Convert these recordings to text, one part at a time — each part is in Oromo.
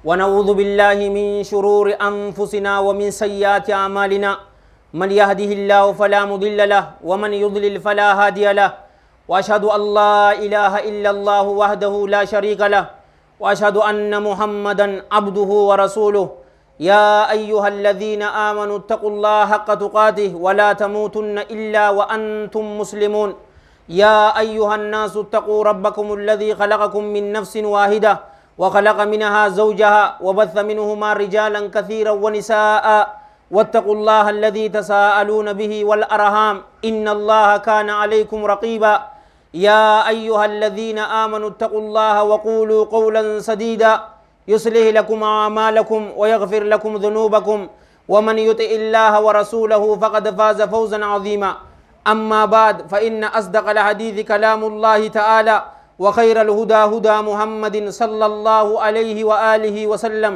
ونعوذ بالله من شرور أنفسنا ومن سيئات أعمالنا. من يهده الله فلا مضل له ومن يضلل فلا هادي له. وأشهد أن لا إله إلا الله وحده لا شريك له، وأشهد أن محمدا عبده ورسوله. يا أيها الذين آمنوا اتقوا الله حق تقاته ولا تموتن إلا وأنتم مسلمون. يا أيها الناس اتقوا ربكم الذي خلقكم من نفس واحدة وخلق منها زوجها وبث منهما رجالا كثيرا ونساء، واتقوا الله الذي تساءلون به والأرحام إن الله كان عليكم رقيبا. يا أيها الذين آمنوا اتقوا الله وقولوا قولا سديدا يصلح لكم أعمالكم ويغفر لكم ذنوبكم، ومن يطع الله ورسوله فقد فاز فوزا عظيما. أما بعد، فإن أصدق الحديث كلام الله تعالى، وخير الهدى هدى محمد صلى الله عليه وآله وسلم،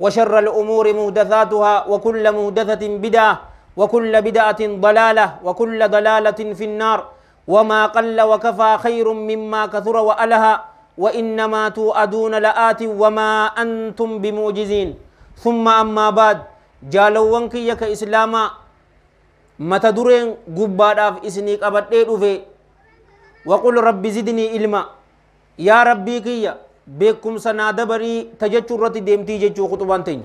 وشر الأمور محدثاتها، وكل محدثة بدعة، وكل بدعة ضلالة، وكل ضلالة في النار. وما قل وكفى خير مما كثر وألهى، وإنما توعدون لآت وما أنتم بمعجزين. ثم أما بعد، جالوان كيك إسلاما متدرين قباداف إسني قبطي دفي وقل رب زدني علما. يا ربي كيا بكم سنا دبري تجچرتي ديمتي جچو خطبان تين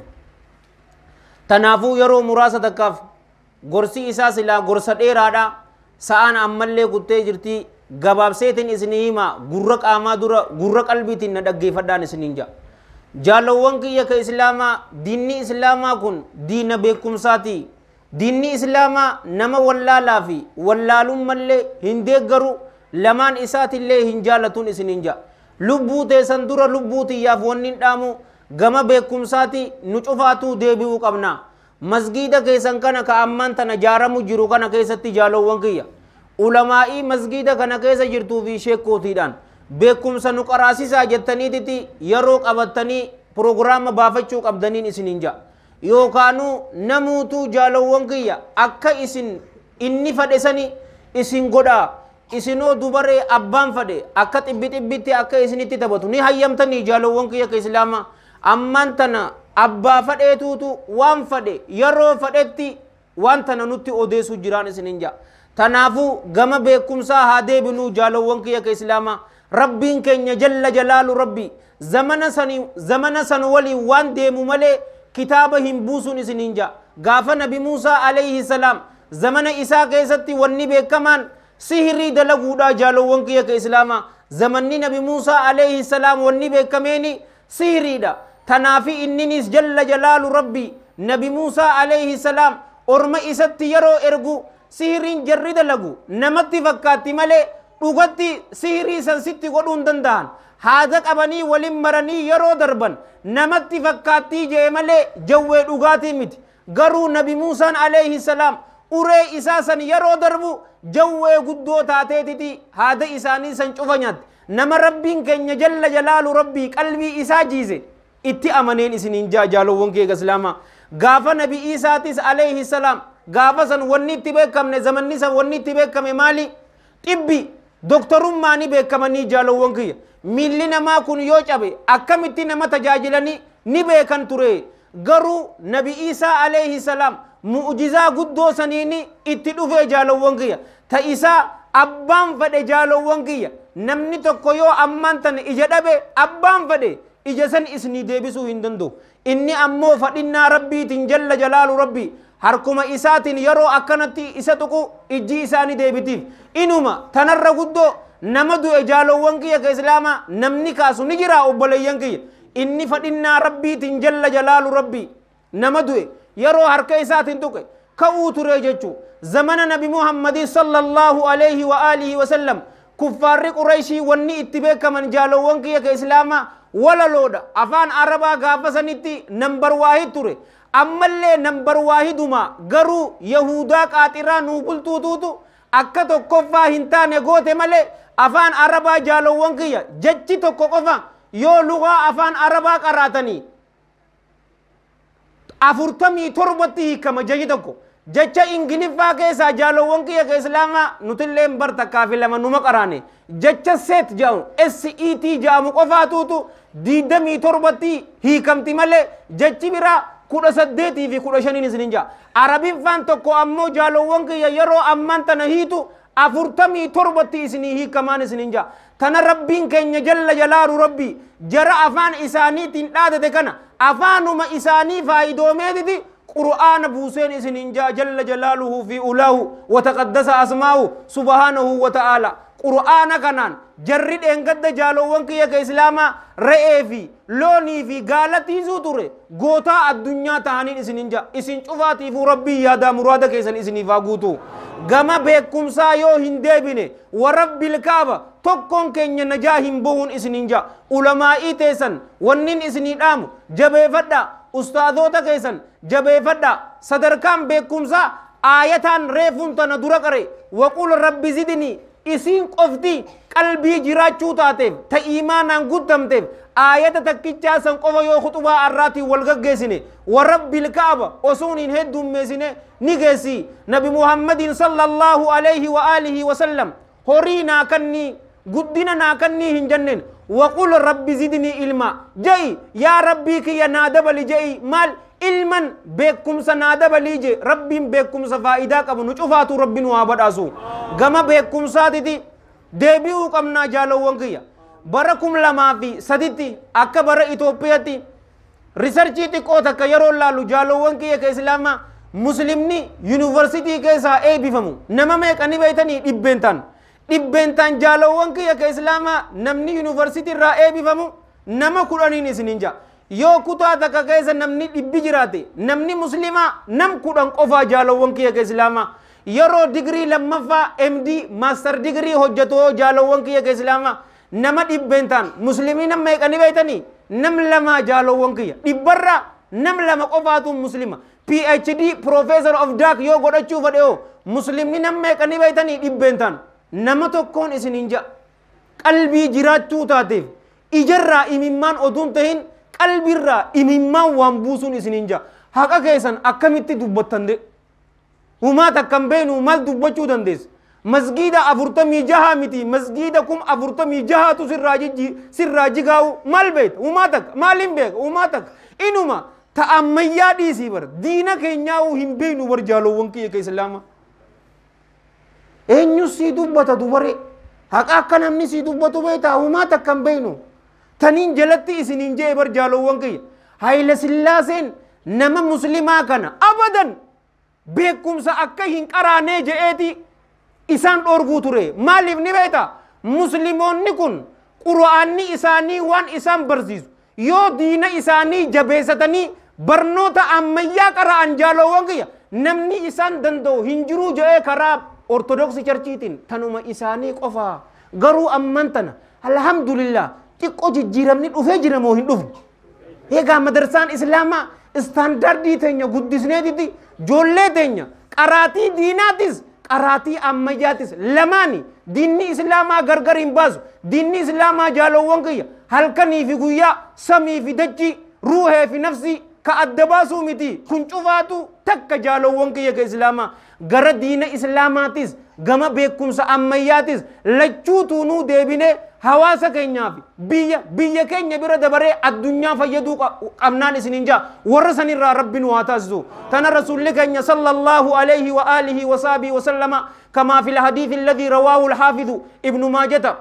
تنافو يرو مراسة تكاف غرسي إسا سلا غرسة ديرادا سآن أمالي قطي جرتي gabaabseetiin isinii hima gurra qaamaa dura gurra qalbiitiin na dhaggeeffadhaan isiniin ja'a. Jaalawwan kiyya ka islaamaa, diinni islaamaa kun diina beekumsaati. Diinni islaamaa nama wallaalaa fi wallaalummallee hin deeggaru, lamaan isaatillee hin jaalatuun isiniin ja'a. Lubbuu teessan dura lubbuu tiyyaaf wanni hin dhaamu gama beekumsaati nu cufaatuu deebi'uu qabna. Masgiida keessan kana ka ammaan tana jaaramu jiru kana keessatti jaalawwan kiyya ulamaa'ii masgiida kana keessa jirtuu fi sheekkootiidhaan beekumsa nu qaraasisaa jettaniititi yeroo qabattanii piroogiraama baafachuu qabdaniin isiniin ja'a. Yookaanuu namuutuu jaalawwan kiyya akka isin inni fadhe sani isin godhaa, isinoo dubaree abbaan fadhe akka xibbi xibbitti akka isinitti taphatu ni hayyamtanii jaalawwan kiyya ka islaamaa. Ammaan tana abbaa fadheetuutu waan fadhe yeroo fadhetti waan tana nutti odeessuu jiraan isiniin ja'a. Tanaafuu gama beekumsaa haa deebinuu jaalawwan kiyya ka islaamaa. Rabbiin keenya jalla jalaalu rabbi zamana san waliin waan deemu malee kitaaba hin buusuun isiniin ja'a. Gaafa Nabi Muusaa alayhi salaam zamana isaa keessatti wanni beekamaan sihirii dalaguudhaa jaalawwan kiyya ka islaamaa. Zamanni Nabi Muusaa alayhi salaam wanni beekameeni sihiriidha. Tanaafi inninis jalla jalaalu rabbi Nabi Muusaa alayhi salaam orma isatti yeroo ergu sihiriin jarri dalagu namatti fakkaatti malee dhugatti sihirii san sitti godhuu hin danda'an. Haada qabanii waliin maranii yeroo darban namatti fakkaattii jee malee jawwee dhugaatii miti. Garuu Nabi Muusaan alayhi salaam uree isaa san yeroo darbu jawwee guddoo taateetiti haada isaanii san cufa nyaatti. Nama rabbiin keenya jalla jalaalu rabbii qalbii isaa jiise itti amaneen isiniin jaa jaalowwan kee islaamaa. Gaafa Nabi Iisaatis alayhi salaam gaafa san wanni itti beekamne zamanni san wanni itti beekame maali? Xibbi doktorummaa ni beekamanii jaalowwan kiyya. Miilli namaa kun yoo cabe akkamitti nama tajaajilanii ni beekan ture. Garuu Nabi Iisaa alayhi salaam mu'jizaa guddoo saniini itti dhufee jaalowwan kiyya. Ta isaa abbaan fedhe jaalowwan kiyya. Namni tokko yoo ammaan tana ija dhabe abbaan fedhe ija san isinii deebisuu hin danda'u. Inni ammoo fadhinnaa rabbiitiin jalla jalaalu rabbi harkuma isaatiin yeroo akkanatti isa tuqu ijji isaanii deebitiif. Inuma tanarra guddoo nama du'e jaalowwan kiyya ka islaamaa namni kaasu ni jira obboleeyyan kiyya. Inni fadhinnaa rabbiitiin jalla jalaalu rabbi nama du'e yeroo harka isaatiin tuqe ka'uu ture jechuu. Zamana Nabi Muhammadii sallallahu alayhi wa alihi wa sallam kuffaarri Qurayshii wanni itti beekaman jaalowwan kiyya ka islaamaa walaloodha. Afaan Arabaa gaafa sanitti nambar waahid ture. Ammallee nambar waahiduma garuu Yahudaa qaaxiraa nuu bultuutuutu akka tokkoffaa hin taane goote malee afaan Arabaa jaalowwan kiyya jechi tokko qofa yoo lugaa afaan Arabaa qaraatanii 47tti hiikama jechi tokko. Jecha Ingiliffaa keessaa jaalowwan kiyya ka Islaamaa nutilleen bar takkaa fi lama numa qaraane. Jecha seet jedhamu SET jedhamu qofaatuutu 27tti hiikamti malee jechi biraa 18 fi 15 isinin ja'a. Arabiffaan tokko ammoo jaalowwan kiyya yeroo ammaan tana hiitu 47tti isinii hiikamaan isinin ja'a. Tana Rabbiin keenya jalla jalaalu Rabbi jara afaan isaaniitiin dhaadate kana afaanuma isaanii faayidoomeetiti قرآن بوسين إسنين جاء جل جلاله في أولاه وتقدس أسماؤه سبحانه وتعالى. قرآن كنان جرد إن قد جالو وانك يا إسلاما رأي في لوني في قالتي زوتوري غوتا الدنيا تهانين إسنين جاء إسن شفاتي فو ربي يا دا مرادك إسن إسني فاقوتو غما بكم سايو هندبني ورب الكعبة tokkoon keenya najaa hin bu'uun isinin ja'a. Ulamaa'ii teessan wannin isinii dhaamu jabeeffadhaa. Ustaadoota keessan jabeeffadhaa. Sadarkaan beekumsaa aayataan reefuun tana dura qare waqul rabbi zidnii isiin qofti qalbii jiraachuu taateef ta iimaanaan guutamteef aayata takkichaa san qofa yoo khutubaa arraatiin wal gaggeessine warabbil kaaba osoon hin heddummeessine ni geessi. Nabi Muhammadin sallallahu alayhi wa alihi wa sallam horii naa kannii guddina naa kannii hin jenneen waqul rabbi zidnii ilma je'i yaa rabbii kiyya naa dabali je'i maal ilman beekumsa naa dabalii je. Rabbiin beekumsa faayidaa qabu nu cufaatu rabbi nu haa badhaasu. Gama beekumsaatiti deebi'uu qabnaa jaalowwan kiyya. Bara 2003tti akka bara Itoophiyaatti riisarchii xiqqoo takka yeroo laallu jaalowwan kiyya ka Islaamaa muslimni yuunivarsiitii keessaa eebbifamu nama meeqa ni beeytanii dhibbeentaan dhibbeentaan jaalowwan kiyya ka Islaamaa namni yuunivarsiitii irraa eebbifamu nama 10 isinin ja'a. Yoo kutaa takka keessa namni 100 jiraate namni muslimaa nam 10 qofaa jaalowwan kiyya ka Islaamaa. Yeroo digirii lammaffaa MD maaster digirii hojjetu jaalowwan kiyya ka Islaamaa nama dhibbeentaan muslimii nam meeqa ni beeytanii nam 2 jaalowwan kiyya dhibbarraa nam 2 qofaatu muslima. PhD professor of dark yoo godhachuu fedhe hoo muslimni nam meeqa ni beeytanii dhibbeentaan nama 1 isinin ja'a. Qalbii jiraachuu taateef ijarraa imimmaan oduun tahin qalbiirraa imimmaan waan buusuun isinin ja'a. Haqa keessan akkamitti dubbattan de humaa takkan beenu maal dubbachuu dandeessa? Masgiida 46 miti masgiida 46,000 sirraa jigaa'u maal beekta? Humaa takka maaliin beeka? Humaa takka inuma ta ammayyaa dhiisii bar diina keenyaa'uu hin beeknu bar jaalowwan kiyya ka Islaamaa. Eenyu sii dubbata dubaree haqa akka namni sii dubbatu beektaa? Humaa takka hin beeknu. Taniin jalatti isiniin jee bar jaalowwan kiyya. Hayila Sillaaseen nama muslimaa kana abadan beekumsa akka hin qaraanee je'eeti isaan dhoorguu ture. Maaliif ni beekta? Muslimoonni kun qura'aanni isaanii waan isaan barsiisu yoo diina isaanii jabeessatanii barnoota ammayyaa qara'an jaalowwan kiyya namni isaan danda'u hin jiruu je'ee karaa ortodoksii charchiitiin tanuma isaanii qofaa. Garuu amman tana alhamdulillah xiqqoo jijjiiramni dhufee jira moo hin dhufne? Egaa madarsaan Islaamaa istaandardii teenya guddisneetiti joollee teenya qaraatii diinaatis qaraatii ammayyaatis lamaani diinni Islaamaa gargar hin baasu. Diinni Islaamaa jaalowwan kiyya halkanii fi guyyaa samii fi dachii ruuhee fi nafsii ka adda baasuu miti kun cufaatu takka jaalowwan kiyya ka Islaamaa gara diina Islaamaatis gama beekumsa ammayyaatis lachuutuu nuu deebinee hawaasa keenyaa fi biyya keenya bira dabaree addunyaa fayyaduu qabnaan isinin ja'a. Warra sanirraa rabbi nu haa taasisu. Tana rasuulli keenya sallallahu alayhi wa alihi wa sahbihi wa sallama kamaa fil hadiisi alladhii rawaahu alhaafizu ibnu maajata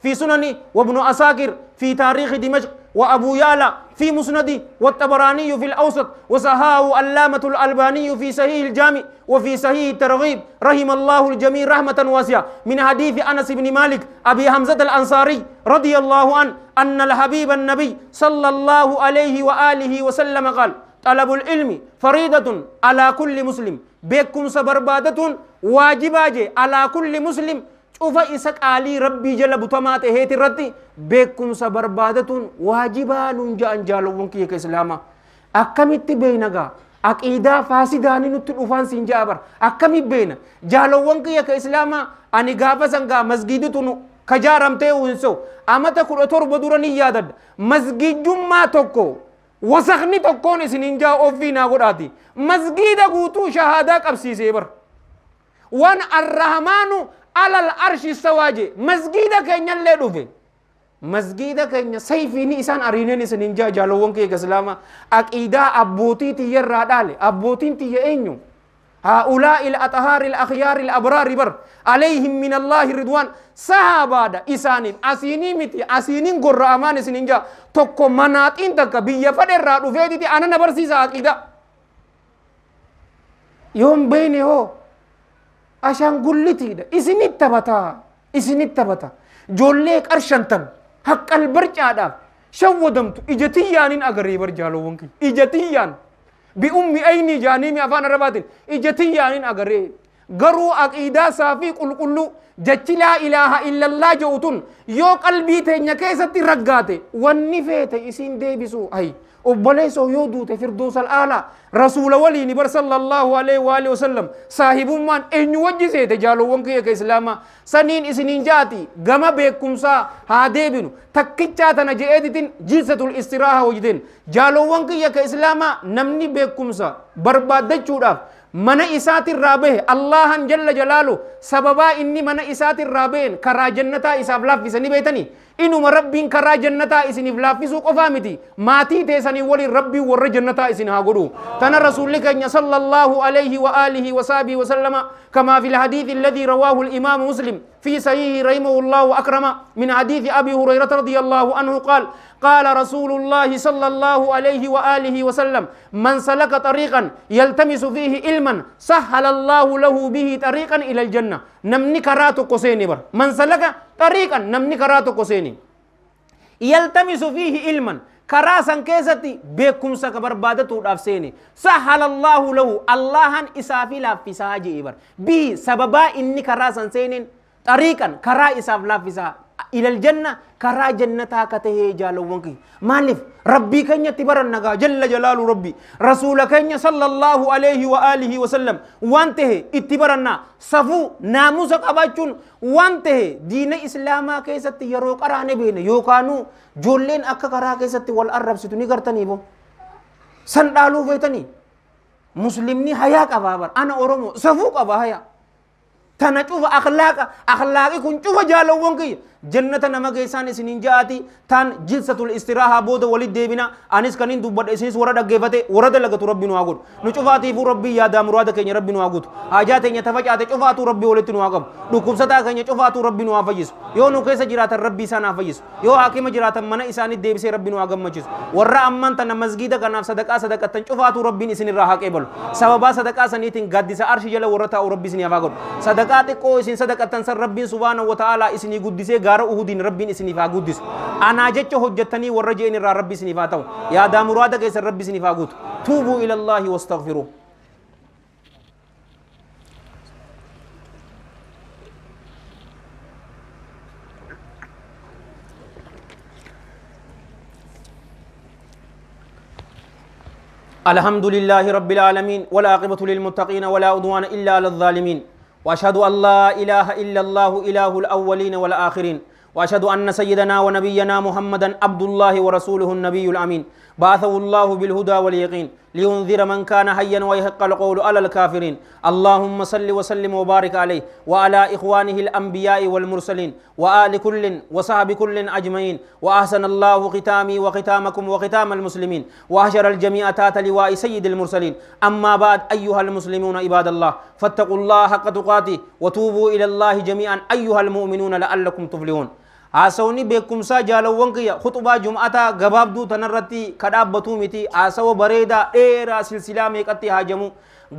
في سنن وابن أساكر في تاريخ دمشق وأبو يعلى في مسند والطبراني في الأوسط وسهاه علامة الألباني في صحيح الجامع وفي صحيح الترغيب رحم الله الجميع رحمة واسعة. من حديث أنس بن مالك أبي حمزة الأنصاري رضي الله عنه أن الحبيب النبي صلى الله عليه وآله وسلم قال طلب العلم فريضة على كل مسلم بكم سبربادة واجبة على كل مسلم cufa isa qaalii rabbii jala butamaa ta'eeti irratti beekumsa barbaadatuun waajibaa nuun ja'an jaalowwan kiyya ka Islaamaa. Akkamitti beeyna gaa? Aqiidaa faasidaanii nutti dhufaan siin ja'a bara. Akkamitti beeyna? Jaalowwan kiyya ka Islaamaa ani gaafa san gaa masgiiditu nu ka jaaramtee hin so'u. Amata 17 dura ni yaadadha. Masgiijummaa tokko Wasakni tokkoon isiniin jaa ofii naa godhaati. Masgiida guutuu shahaadaa qabsiisee bar. Waan arrahmaanu alal arshi istawaa jee masgiida keenyallee dhufe. Masgiida keenya sayfiini isaan ariineen isiniin jaa jaalowwan kee islaamaa aqiidaa abbootii tiyyarraa dhaale abbootiin tiyya eenyu? هؤلاء الأطهار الأخيار الأبرار بر عليهم من الله رضوان صحابة إسانين أسيني متي أسينين قر أمان سنينجا تكو مناتين تكا بيا فدر رادو فيدي أنا نبرسي ساقيدا يوم بيني هو عشان قلتي ده إسني تبتا إسني تبتا جوليك أرشنتن حق البرج هذا شو دمت إجتيان أقري برجالو ونكي إجتيان بأمي أيني جانيمي أفان رباتين إجتيان أقري قرو أقيدا سافي قل قلو جتش لا إله إلا الله جوتون يو قلبي تنيا كيستي رقاتي والنفيت إسين ديبسو هاي وبليسو يودو تفردوس الآلة رسول ولي نبر صلى الله عليه وآله وسلم صاحب من إن يوجسي تجالو ونكي كإسلاما سنين إسنين جاتي غما بكم سا هاديبنو تكيتشا تنجئتين جلسة الاستراحة وجدين جالو ونكي كإسلاما نمني بكم سا برباد چوراف من إسات الرابه الله جل جلاله سببا إني من إسات الرابين كرا جنتا إساف لافي بيتني إنما ربين كرا جنتا إسني لافي سوق أفامتي ماتي تيسني ولي ربي ور جنتا إسن هاغدو تنا رسولك صلى الله عليه وآله وصحبه وسلم كما في الحديث الذي رواه الإمام مسلم في صحيح رحمه الله أكرم من حديث أبي هريرة رضي الله عنه قال قال رسول الله صلى الله عليه وآله وسلم من سلك طريقا يلتمس فيه علما سهل الله له به طريقا إلى الجنة. نمني كراتو قسيني بر من سلك طريقا نمني كراتو قسيني يلتمس فيه علما كراسا كيستي بكم سكبر بادتو دافسيني سهل الله له اللهن إسافي لا في ساجي بر بي سببا إني كراسا سينين طريقا كرا إساف لا في سا إلى الجنة كرا جنتا كته جالو ونكي مالف ربي كن يتبرن نغا جل جلال ربي رسول كن صلى الله عليه وآله وسلم وانته اتبرنا صفو ناموس قباچون وانته دين إسلاما كيست يرو قرانه بين يوكانو جولين أكا كرا كيست والعرب ستوني غرتني بو سندالو فيتني مسلمني حيا قبابر أنا أورمو صفو قبا حيا تنا شوف أخلاق أخلاقي كن شوف جالو ونكي جنة نما كيسان سنين جاتي تان جلسة الاستراحة بود ولد ديبنا أنيس كنين دوبت إسنس ورد جيفته ورد لقت ربي نواقود نشوفاتي فو ربي يا دام مراد كين ربي نواقود حاجات يتفجأت شوفاتو ربي ولد نواقب دكوب ستا كين شوفاتو ربي نوافيس يو نكيس جرات ربي سانا فيس يو حاكم جرات منا إساني ديب سي ربي نواقب مجلس ورا أمان تنا مسجد كنا صدقة صدقة تنشوفاتو ربي إسنين راح قبل سببا صدقة سنيتين قدس عرش جل ورتا ربي سني أفاقود صدقات كو إسن صدقة تنصر ربي سبحانه وتعالى إسني قدسه غار أهودين ربي إسني فاقودس أنا جتش حجتني ورجعني را ربي إسني فاتو يا دام مرادك إسن ربي إسني فاقود توبوا إلى الله واستغفروه. الحمد لله رب العالمين والعاقبة للمتقين ولا عدوان إلا على الظالمين وأشهد أن لا إله إلا الله إله الأولين والآخرين وأشهد أن سيدنا ونبينا محمدا عبد الله ورسوله النبي الأمين بعثه الله بالهدى واليقين لينذر من كان حيا ويحق القول على الكافرين. اللهم صل وسلم وبارك عليه وعلى إخوانه الأنبياء والمرسلين وآل كل وصحب كل أجمعين. وأحسن الله ختامي وختامكم وختام المسلمين وأحشر الجميع تحت لواء سيد المرسلين. أما بعد أيها المسلمون عباد الله فاتقوا الله حق تقاته وتوبوا إلى الله جميعا أيها المؤمنون لعلكم تفلحون. haasawni beekumsaa jaalawwan kiyya khutubaa jum'ataa gabaabduu tanarratti kadhaabbatuu miti haasawa bareedaa dheeraa silsilaa meeqatti haajamu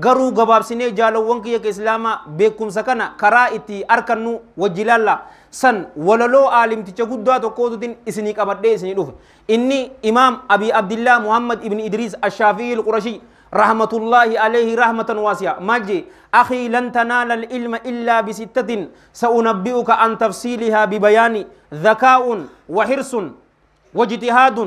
garuu gabaabsinee jaalawwan kiyya ka islaamaa beekumsa kana karaa itti arkannu wajji laalla san walaloo aalimticha guddaa tokkootutin isinii qabadhee isinii dhufe inni imaam abi abdillah muhammad ibni idriis ashaafi'i alqurashii رحمة الله عليه رحمة واسعة ماجي أخي لن تنال العلم إلا بستة سأنبئك عن تفصيلها ببيان ذكاء وحرص واجتهاد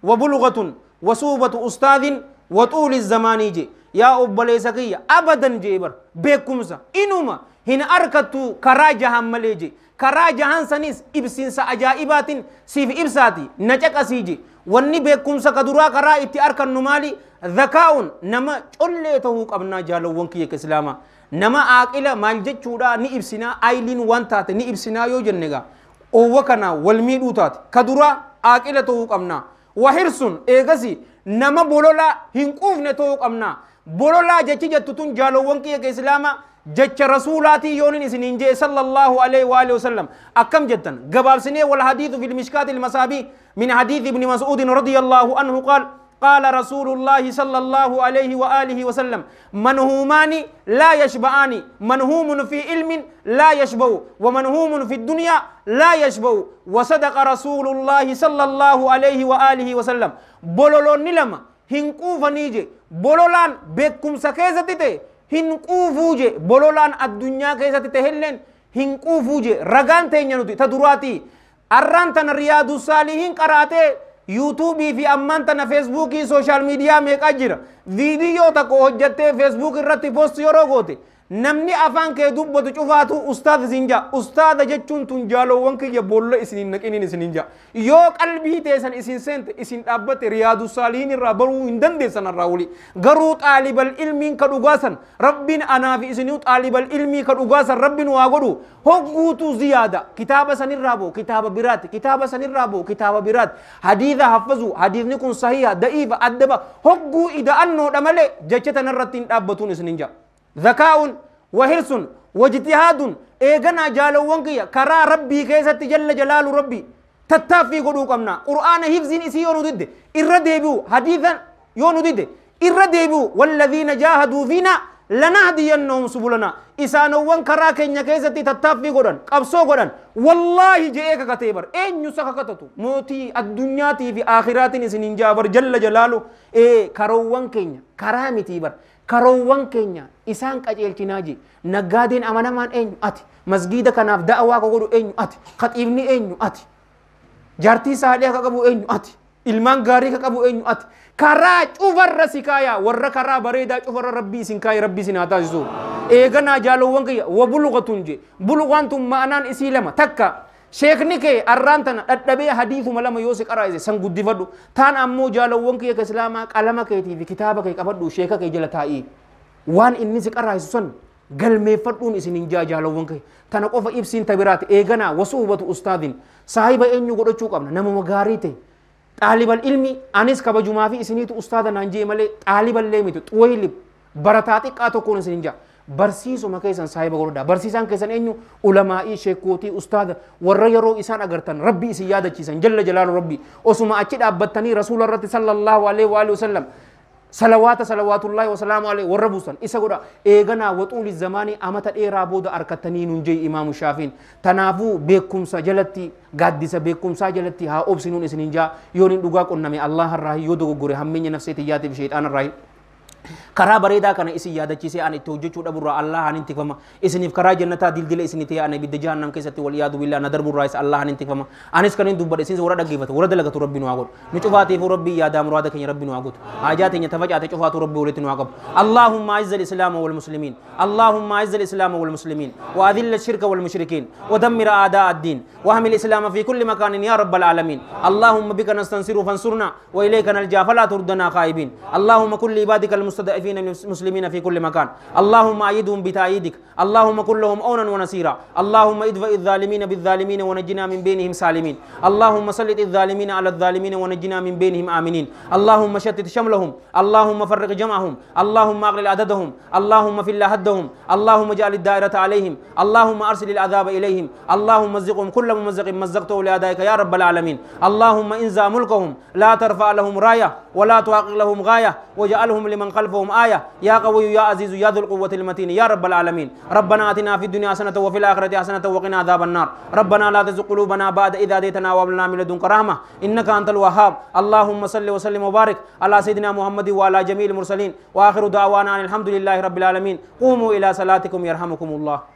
وبلغة وصوبة أستاذ وطول الزمان جي يا أبليسكي أبدا جيبر بكمسا إنما هنا أركتو كراجها مليجي كراجها سنيس إبسنس أجائبات سيف إبساتي نجك أسيجي Wanni beekumsa ka duraa karaa itti arkannu maali? Dhakaa'uun nama collee ta'uu qabnaa jaalawwan kiyya islaamaa. Nama aaqila maal jechuudha ni ibsinaa, ayliin waan taate ni ibsinaa yoo jenne gaa oowwa kana wal miidhuu taate. Ka duraa aaqila ta'uu qabnaa. Wahirsun eegasi nama bololaa hin quufne ta'uu qabnaa. Bololaa jechi jettu tun jaalawwan kiyya islaamaa jecha rasuulaatii yoonin isiniin jee sallallahu alaihi wa alihi wasallam akkam jettan gabaabsinee. Wal hadiithu fil mishkaati ilmasaabii min hadiithi ibni mas'uudin radiyallahu anhu qaal قال رسول الله صلى الله عليه وآله وسلم منهومان لا يشبعان، منهوم في علم لا يشبع، ومنهوم في الدنيا لا يشبع. وصدق رسول الله صلى الله عليه وآله وسلم. بولولون نلما هنقوف نيجي بولولان بكم سكيزتي هنقوفوجي بولولان الدنيا كيزتي تهلن هنقوفوجي رغان تينيانوتي تدراتي أرانتن رياض الصالحين قراتي يوتيوبي في أمان تنا فيسبوكي سوشيال ميديا ميك أجر فيديو تكو هجتة فيسبوك الرتي بوست يروغوتي نمني أفان كي دوبتو شوفاتو أستاذ زنجا أستاذ جتشون تنجالو وانك يبولو إسنين نكينين إسنين جا يو قلبي تيسن إسن سنت إسن أبت رياض الصالحين الرابرو إندن ديسن الراولي غرو طالب العلم كدوغاسن ربين أنا في إسنيو طالب العلم كدوغاسن ربين واغدو هوغوتو زيادة كتاب سن الرابو كتاب برات كتاب سن الرابو كتاب برات حديث حفظو حديث نكون صحيح ضعيف أدب هوغو إذا أنو دمالي جتشتن الرتين أبتون إسنين جا. ذكاء وحرص واجتهاد ايغنا جالو وانكيا كرا ربي كيست جل جلال ربي تتافي قدو قمنا قرآن حفظين اسي يونو ضد الرديبو حديثا يونو ضد الرديبو والذين جاهدوا فينا لنهدينهم سبلنا إسانو وان كرا كينيا كيست تتافي قدن قبصو قدن والله جئك كتبر اين يسخ كتتو موتي الدنيا تي في آخرات سنين جابر جل جلاله اي كرو وان كينيا كرامتي بر karoowwan keenya isaan qajeelchinaa je naggaadeen amanamaan eenyu ati masgiida kanaaf da'awaa ka godhu eenyu ati khaxiibni eenyu ati jaartii saalee ka qabu eenyu ati ilmaan gaarii ka qabu eenyu ati karaa cufarra si kaaya warra karaa bareedaa cufarra rabbii isin kaaya rabbii isin haa taasisu. Eeganaa jaalowwan kiyya wa buluqatun je buluqaan tun ma'anaan isii lama takka sheekni kee arraan tana dhadhabee hadiisuma lama yoo si qaraa'ise san guddifadhu taan ammoo jaalawwan kee islaamaa qalama keetii fi kitaaba kee qabadhu sheeka kee jala taa'ii waan inni si qaraa'isu san galmeeffadhuun isin hin jaa jaalawwan kee tana qofa ibsiin tabiraati. Eeganaa wasuubatu ustaadin saahiba eenyu godhachuu qabna namuma gaarii ta'e xaalibal ilmi anis kabajumaa fi isiniitu ustaada naan jee malee xaaliballee miti xuwaylib barataa xiqqaa tokkoon isin hin jaa barsiisuma keessan saahiba godhadhaa. Barsiisaan keessan eenyu ulamaa'ii sheekootii ustaada warra yeroo isaan agartan rabbi isin yaadachiisan jalla jalaalu rabbi osuma achi dhaabbattanii rasuula irratti sallallahu alaihi wa alihi wasallam salawaata salawaatullaahi wasalaamu alaihi warra buusan isa godha. Eeganaa waxuuli zamaanii amata dheeraa booda arkatanii nun jee imaamu shaafiin. Tanaafuu beekumsa jalatti gaaddisa beekumsaa jalatti haa obsinuun isinin jaa yoon hin dhugaa qonname Allah irraa yoo dogoggore hammeenya nafsee xiyyaatiif sheexaan irraa karaa bareedaa kana isin yaadachiisee ani itti hojjechuu dhaburraa Allahan hin tikfama isiniif karaa jannataa dildila isinii ta'e ani ibidda jahannam keessatti wal yaadu billaa na darburraa isa Allahan hin tikfama anis kan hin dubbadhe isinis warra dhaggeeffatu warra dalagatu rabbi nu haa godhu nu cufaatiifuu rabbii yaadaa muraada keenya rabbi nu haa guutu haajaa teenya tafacaate cufaatu rabbi walitti nu haa qabu. Allahumma aizza al-islaama wal muslimiin Allahumma aizza al-islaama wal muslimiin wa adilla ash-shirka wal mushrikiin wa dammir a'daa ad-diin wa ahmil islaama fi kulli makaanin ya rabbal aalamiin Allahumma bika nastansiru fansurna wa ilayka nalja fala turdana khaa'ibiin Allahumma kulli ibadika المستضعفين المسلمين في كل مكان اللهم أيدهم بتأييدك اللهم كن لهم أونا ونصيرا اللهم ادفع الظالمين بالظالمين ونجنا من بينهم سالمين اللهم سلط الظالمين على الظالمين ونجنا من بينهم آمنين اللهم شتت شملهم اللهم فرق جمعهم اللهم أغلل عددهم اللهم فل هدهم اللهم اجعل الدائرة عليهم اللهم أرسل العذاب إليهم اللهم مزقهم كل ممزق مزقته لأدائك يا رب العالمين اللهم انزع ملكهم لا ترفع لهم راية ولا تحقق لهم غاية واجعلهم لمن خلفهم آية يا قوي يا عزيز يا ذو القوة المتين يا رب العالمين. ربنا آتنا في الدنيا حسنة وفي الآخرة حسنة وقنا عذاب النار. ربنا لا تزغ قلوبنا بعد إذ هديتنا وهب لنا من لدنك رحمة إنك أنت الوهاب. اللهم صل وسلم وبارك على سيدنا محمد وعلى جميع المرسلين. وآخر دعوانا أن الحمد لله رب العالمين. قوموا إلى صلاتكم يرحمكم الله.